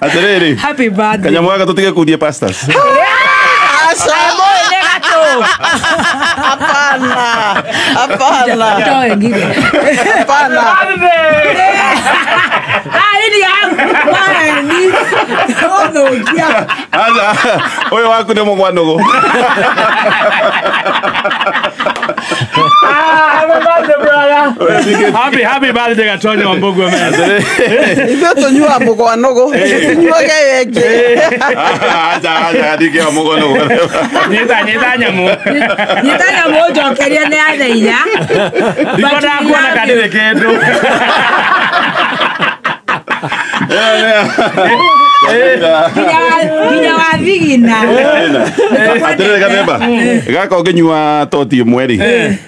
Atĩrĩrĩ. Happy birthday. Kanyamũ gaka tũtige kundie pastors. Aca. Nĩ gatũ. Hapana. Hapana. Toa wengine. Hapana. Ah, hii ni yangu. Mani. Ũthũkia. Aca, ũyũ waku nĩ mũgwanũgũ. Ah, happy birthday, brother. Happy, happy birthday, Gatonya Wambugu, man. Ithuĩ tũnyuaga mũgwanũgũ. Tũnyuage ĩyo ĩngĩ. Aca, aca, ndingĩaga mũgwanũgũ. Nyita, nyita nyamũ. Nyita nyamũ njokerie nĩ ya thainya. Ndiko ndakuona ka ndĩrĩ kĩndũ. Nginya wa thigina. Atĩrĩrĩ Gathemba, gaka ũngĩnyua toti ĩmwe rĩ,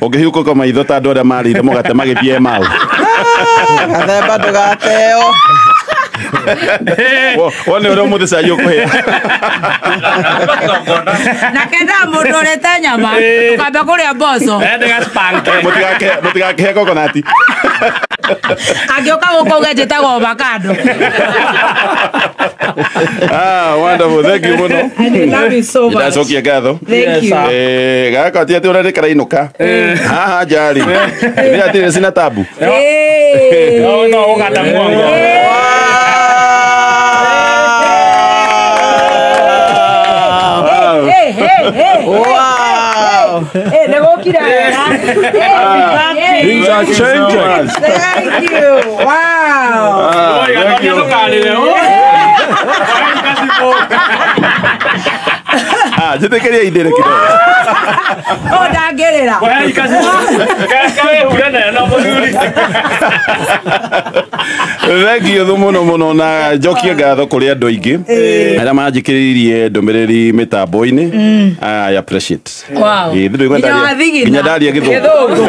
ũngĩhiũka maitho ta andũ arĩa marĩire mũgate magĩthiĩ Emau. Gathemba ndũgateo. Wone ũrĩa ũmũthĩ cai ũkũhĩa. Na kendaga mũndũ ũrĩte nyama ũkamba kũrĩa mboco. Mũtigakĩhe coconut. Angĩũka gũkũ uge njĩtagwo avocado. Ah, wonderful. Thank you mũno. I love you so much. Ndacokia ngatho. Thank you. Eh, gaka ti atĩ ũrĩa nĩkarainũka. Haha njarĩ. Nĩ atĩ sina tabu. Hey. No, no, ũgata muongo. Hey, hey, hey. Wow. Hey, nĩ gũkira wega. Hey, Things are changing. Thank you. Wow. Ah, Oi, thank Gatonya you. ndũkarĩre. Ah, njĩtĩkĩria indĩre kidogo. Oh, ndangĩrĩra. Kawehure nayo no mũthuri. Thank you mũno mũno na njokie ngatho kũrĩ andũ aingĩ arĩa manjĩkĩrĩirie ndũmĩrĩri mĩtambo-inĩ. I appreciate. Wow. Ĩ, Nginya wa thigina. Nginya ndaria gĩthũngũ. Gĩthũngũ.